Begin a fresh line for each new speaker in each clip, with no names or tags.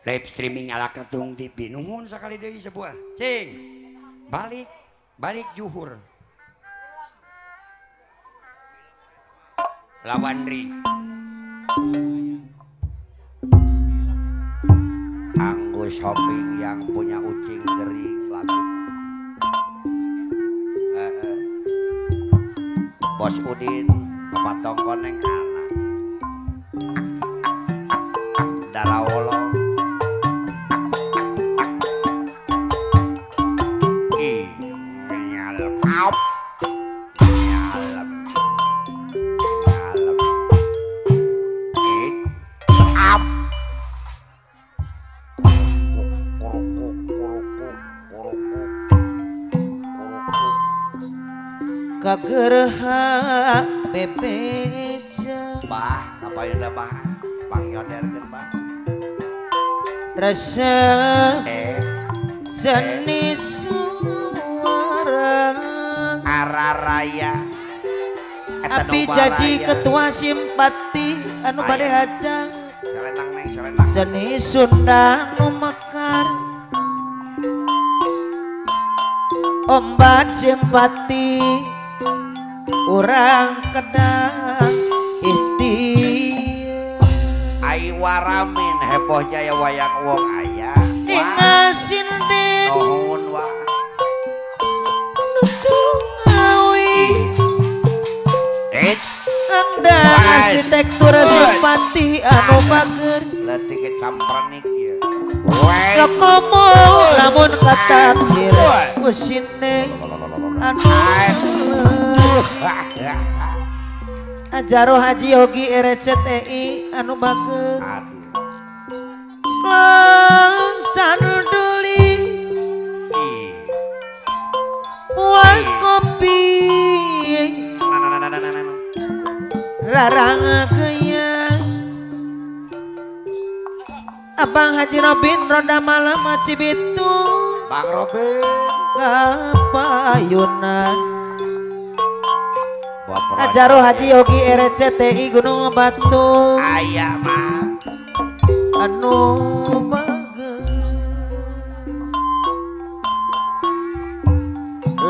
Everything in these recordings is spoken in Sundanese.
Live streaming ala Ketung TV nuhun sakali deui sebuah. Cing. Balik, balik juhur. Lawandri.
Anggus Hopping yang punya ucing gering lagu. Bos Udin patong koneng anak. Darawolo.
Kagerha bebeja
bah kapayun bah pangyoderkeun bah
resep seni suara
araraya
api jaji ketua simpati anu bade hajang
selenang neng selenang
seni Sunda nu mekar ombat simpati urang kedang ikhtiar
ai waramin heboh jaya wayang wong aya
ningasin den
nuhun wa
nuju ngawi andang arsitektur simpati anu bager
leutik campernik ieu
komo lamun kataksir usine anu Ajaro Haji Yogi RCTI anu bager Klang canduli Wah kopi Rarang keyang Abang Haji Robin roda malam Cibitung
Bang Robin
Kapayunan Ajaro Haji Yogi RCTI Gunung Batu
aya mah
anu bager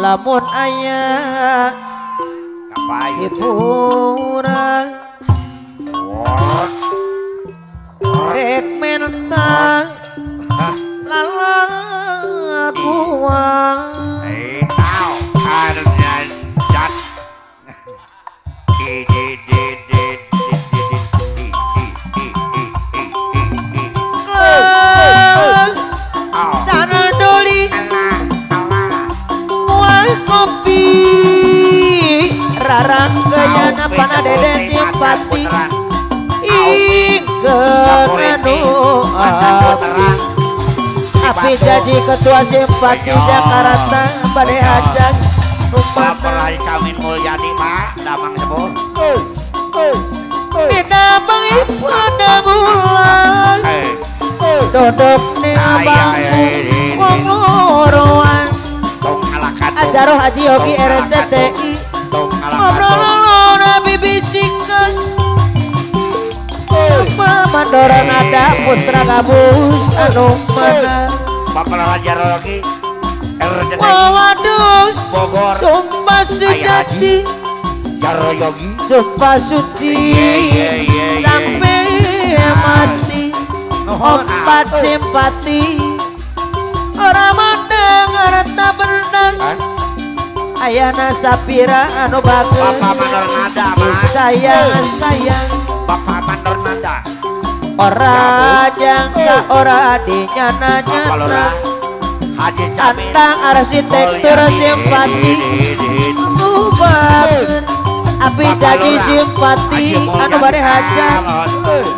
lamun aya hiburan rek mentang lalakuan Candoli wah kopi rarang gayana panadede simpati ingkeun anu api jadi ketua simpati Jakarta bade hajat
Bapak Camin Mulyadi Pak Damang sepuh
Beda pada bulan dodok ning abangku wong loroan Ajaroh Haji Yogi RCTI ngobrol loro bibisikan Pamandoran ada putra gabus anu mana
Bapak Raja Yogi
waduh
Bogor
sumpah sejati
Jaro Yogi
sumpah suci sampai mati ompat simpati ora mandeng harta benang ayana sapira anu bager
Bapak Mandor Nada
sayang sayang
Bapak Mandor Nada
ora jangka ora dinyana-nyana
Haji Camin
Andang arsitektur simpati anu bager api jadi simpati anu bade hajat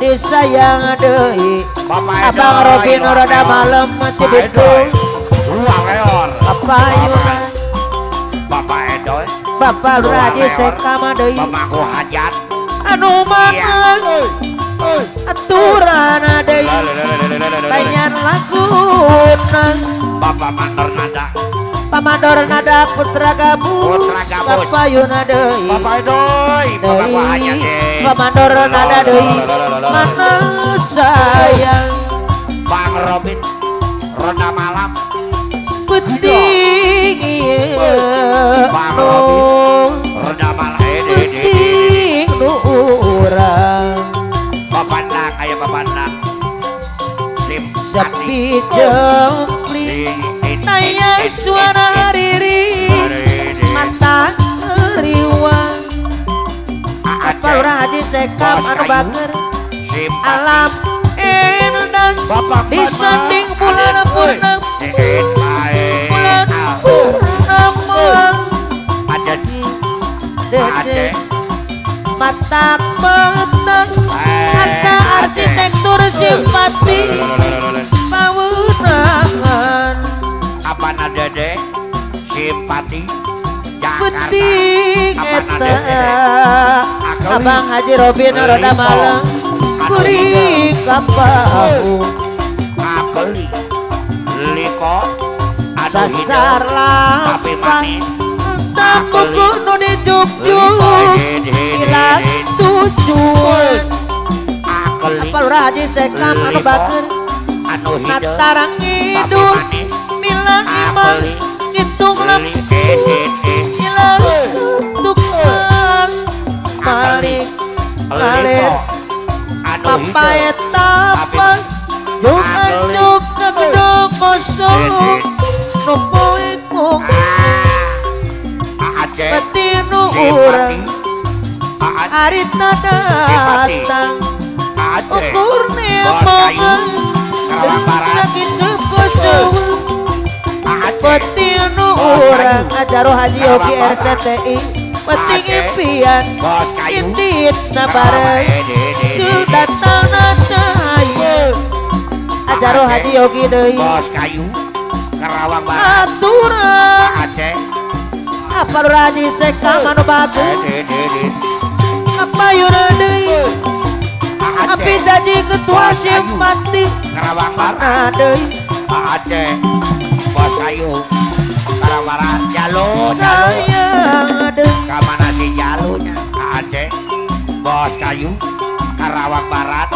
disayang deui Abang Robin roda malam Cibitung Kapayunan
Bapak Edoy
Bapak Lurah Haji Sekama deui
Bapakku hajat
anu mana aturan deui banyak laguna
Bapak Mandor Nada
Pamandor Nada Putra Gabus Kapayuna deui
Bapak Edoy Bapakku hajat
Pamandor Nada deui mana sayang
Bang
Sepi jempli taya suara hariri mata riwang. Apa Lurah Haji Sekam anu bager alam endang disanding bulan purnama bulan purnama dede mata petang ada arsitektur simpati pawunahan.
Apa dede simpati Jakarta
penting eta Abang Haji Robin roda malam kuring kampung
akeli liko
sasar lapang tak kuku nu dijuk-juk hilang tujuan. Apa Lurah Haji Sekam anu bager natarang ngidul milang imang ngitung lembut hilang tukang balik kalir papae tapang juk anjuk ke gedung kosong nu poe kong peti nu urang harita datang ukur nemongan sakitu kosong peti nu urang ajaro Haji Yogi RCTI penting impian indit na bareng datang nacaya ajaro Haji Yogi deui
bos kayu Karawang Barat
aturan
Aceh.
Apa Lurah Haji Sekam anu bagus apa yura deui api jadi ketua simpati
Karawang Barat
deui
Aceh bos kayu Karawang Barat jalo
sayang deui
kamana si jalunya Aceh bos kayu Karawang Barat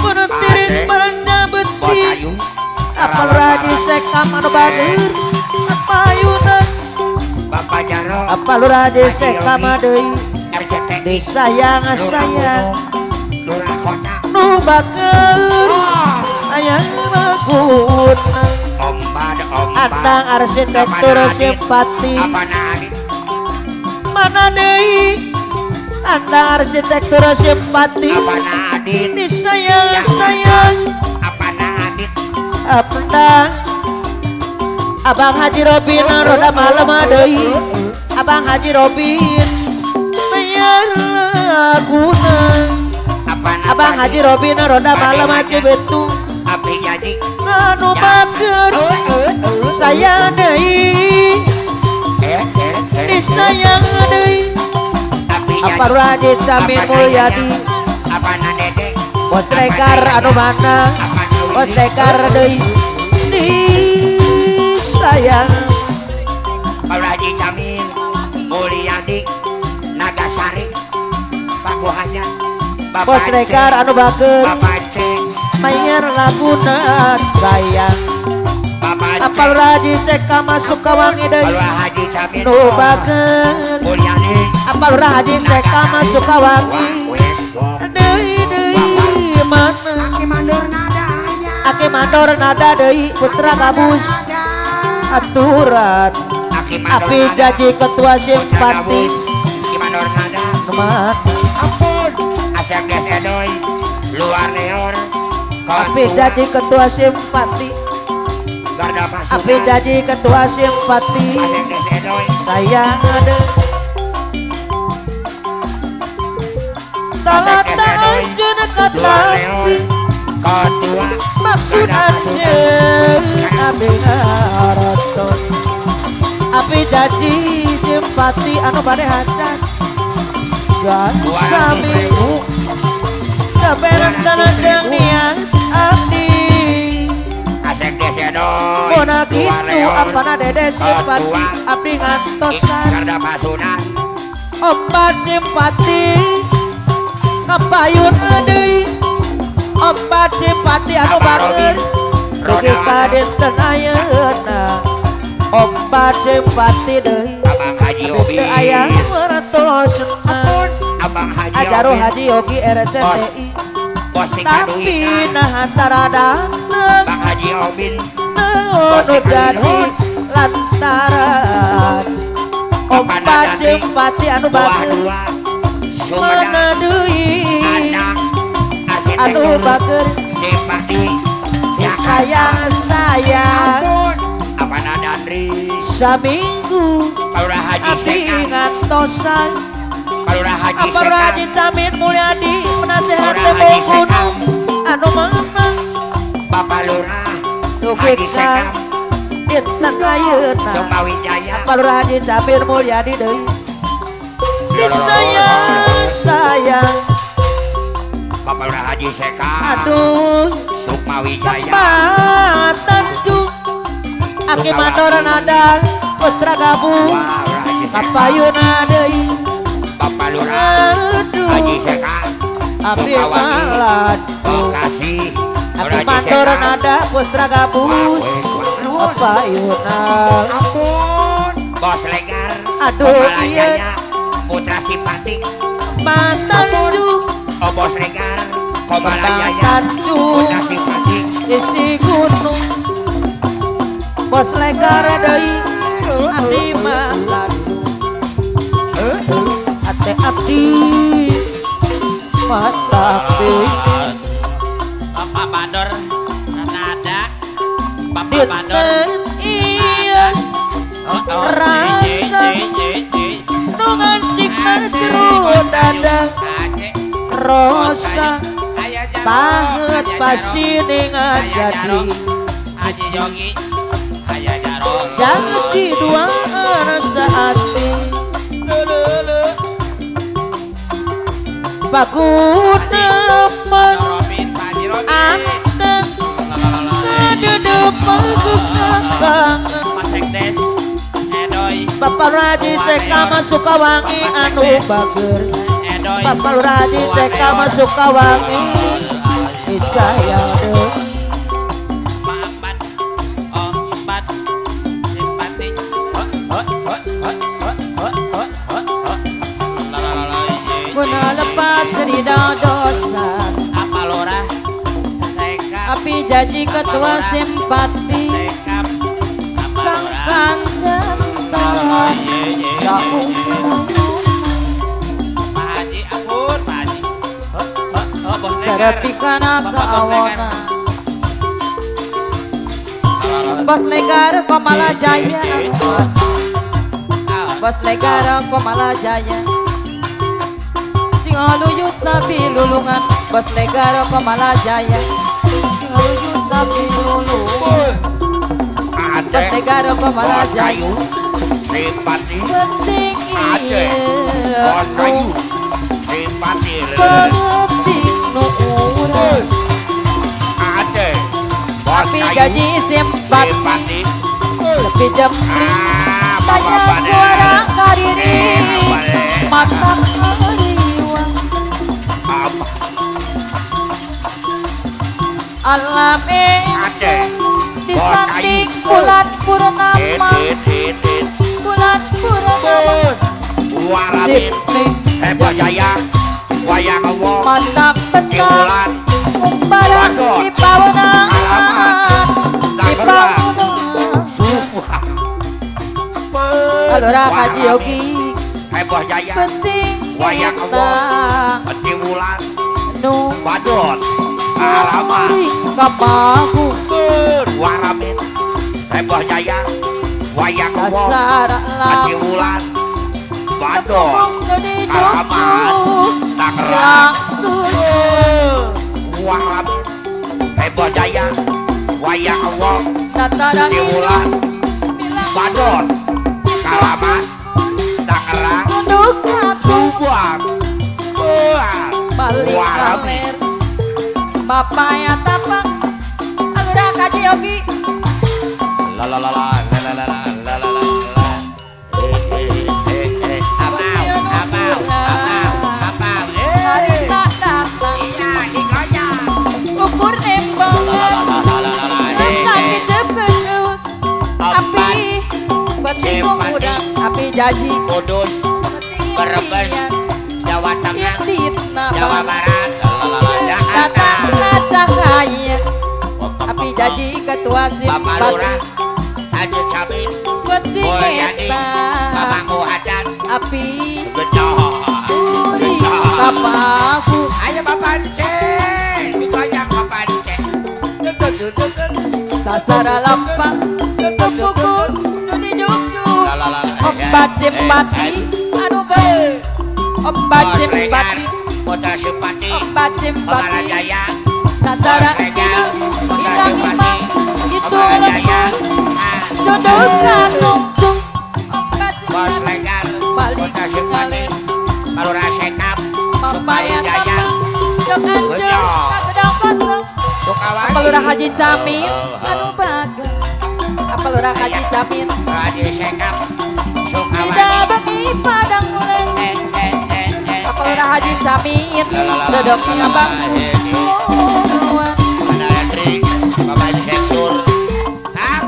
penutirin barangnya
bos
beti
kayu
apa Lurah Haji Sekam anu bager apa yuna
Bapak Jaro
apa Lurah Haji Sekam deui
RCTI
disayang sayang
Lurah Kota
nu bager aya laguna
ombad ombad
andang arsitektur simpati mana deui andang arsitektur simpati disayang sayang apna Abang Haji Robin roda malam deui Abang Haji Robin bayar laguna Abang Haji Robin roda malam aja betu anu bager sayang deui disayang deui. Apa Lurah Haji Camin Mulyadi bos rekar anu mana bos rekar deui disayang.
Lurah Haji Camin Mulyadi Nagasari Paku Hajat
bos rekar anu bager mayer laguna sayang. Apa Lurah Haji Sekam Sukawangi deui nu bager apa Lurah Haji Sekam Sukawangi deui deui mana aki mandor nada deui putra gabus aturan api janji ketua simpati mana
asep des edoy luar leor
api janji ketua simpati api janji ketua simpati sayang ada talata anjeun katapi maksud anjeun abi ngaraton api janji simpati anu bade hajat gan sami saberan tanah jeung niat abdi Mona gitu apana dede simpati abdi ngantosan obat simpati kapayun deui obat simpati anu bager dugi ka dinten ayeuna obat simpati deui
Abang Haji Obi
teu aya mertosna
Abang Haji
Ajaru Haji Yogi RCTI
tapi
nah antara dateng
Robin
nu jadi lantaran Opat simpati anu bager mana deui anu bager
simpati
sayang sayang
apa nada Andri
saminggu
Palurah Haji
abdi ngantosan
Palurah Haji
Palurah Haji Tamin Mulyadi penasehat tembok gunung anu menang
Bapak Lurah
Haji Sekam dinten ayeuna
Sumawijaya
Palurah Haji Tamin Mulyadi deui disayang sayang
Bapak Lurah Haji Sekam
aduh
Sukmawijaya
Tanjung Aki Mandor nada Putra Gabung Kapayuna deui
Bapak Lurah Haji Sekam
Abdi
Sukawati Bekasi
Aki Mandor nada Putra Gabung Kapayuna
ampun Bos Legar
aduh iya
Putra Simpatik
Tanjung
Oh Bos Legar Komalajaya Putra Simpatik
isi gunung Bos Legar deui abdi mah ate abdi mata
Bapak Mandor nada Bapak Mandor
iya rasa nu ngancik jero dada rosa pahet pasine ngajadi
Haji Yogi aya jaro
janji duaan saati pagunemen anteng kaduduk panggukangan Bapak Raji Sekama Sukawangi anu bager Bapak Raji Sekama Sukawangi disayang deui
empat simpati
guna lepas ridho dosa
apa lurah Sekam
api janji ketua simpati
Sekam
sang kancenta jauh
Pak Haji ampun Pak Haji Bos Legar
Terpikana keawana Bos Legar Komala Jaya Bos Legar Komala Jaya Singaluyu sapi lulungan Bos Legar Komala Jaya Singaluyu sapi lulungan Bos Legar Komala Jaya
Simpati
penting
Aceh Bos kayu simpati
penting nu urang
Aceh bos
tapi
kayu
gaji simpati lebih jepri tanya suara kariri mata kariwang alam
Aceh
di samping bulan purnama bulan purnama
Waramin Heboh Jaya Wayang Wong
mata
Kiwulan
umbaran di pawenangan di pawenangan Kalora Haji Yogi
Heboh Jaya
penting
Wayang Wong Kiwulan
nu
Badot Alamat
kamahu
Waramin Heboh Jaya Wayang Wong Kiwulan Badot Alamat Tangerang Waramin Heboh Jaya Wayang Wong Kiwulan Badot Kalamat Tangerang Subang
balik kamer Bapak ya tapak Alura Kaji Yogi
la la la la la la la la la la apau apau apau
hari tak datang
iya digoyang
ukur embangan sakit tepesut api penting urang api jaji
Kudus Brebes Jawa Tengah Jawa Barat Jakarta
Cahaya api Jaji ketua
Bapak Lurah Haji Camin Mulyadi Bapak Muhadan
Api
Gejoh
Bapakku
ayo Bapak Cek digoyang Bapak Cek
sasara lampang kuku di juk-juk obat simpati anu bae obat simpati
Putra simpati
obat simpati
Jaya
sasara hidup hilang imang itu lembut jodoh kanung obat simpati balik
Putra Palura Sekap
Papaya
Jaya
Jok anjur kasedang kosong Apa Lurah Haji Camin anu baga Apa Lurah Haji Camin
Haji Sekap Sukawati
Tidak bagi padang mulai Apa Lurah Haji Camin dodoknya bangku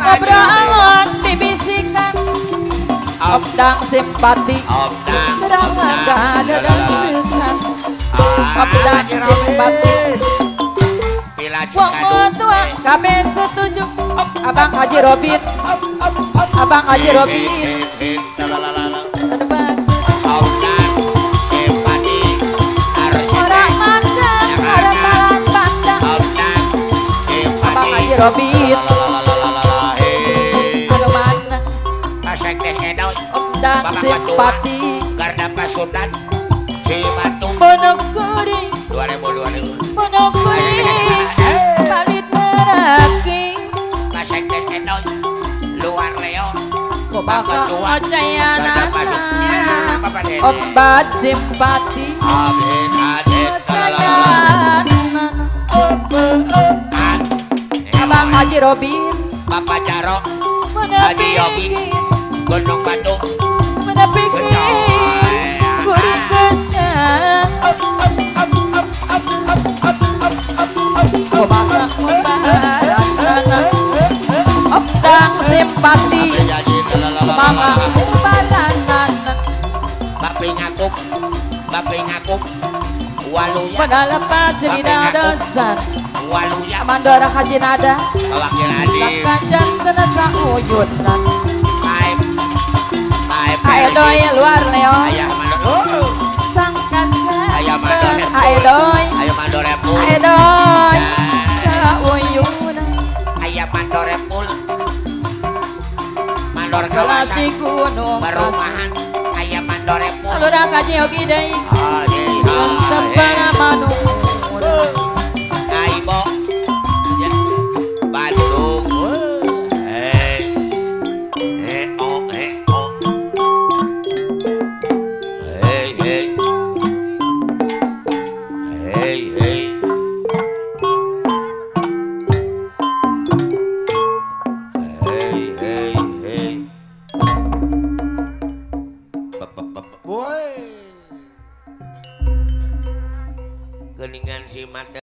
Obrolan bibisikan Omdang simpati Terang ada sekan Omdang simpati Wong tua kami setuju Abang Haji Robin Abang Haji Robin Orang makan orang malam pandang Abang Haji Robin Aduh mana Omdang simpati
Garda Pasundan Cibatu
Monokuri
2000
Monokuri Talit meraki
Pasekdes Edoy Luar Leon
Kobaka Acayanana Obat simpati Abang Haji Robin
Bapak Jaro Haji Yogi Gunung Batu
Menepiki Kurikesnya Omdang simpati Mama umbalanan
Bapak ngakup Bapak ngakup Waluya
Penalapan cerita dosan
Waluya
Mandora Haji Nada
Wakil Haji
Kanjang tenasa uyutan
Paip Paip
Aedoy luar Leo
Ayah mandor
Sang kanjang
Ayah mandor
Aedoy
Ayah mandor repul
Aedoy Sauyunan
Ayah mandor repul Mandor kawasan
gunung
perumahan Ayah mandor repul
Lurah Haji Yogi deui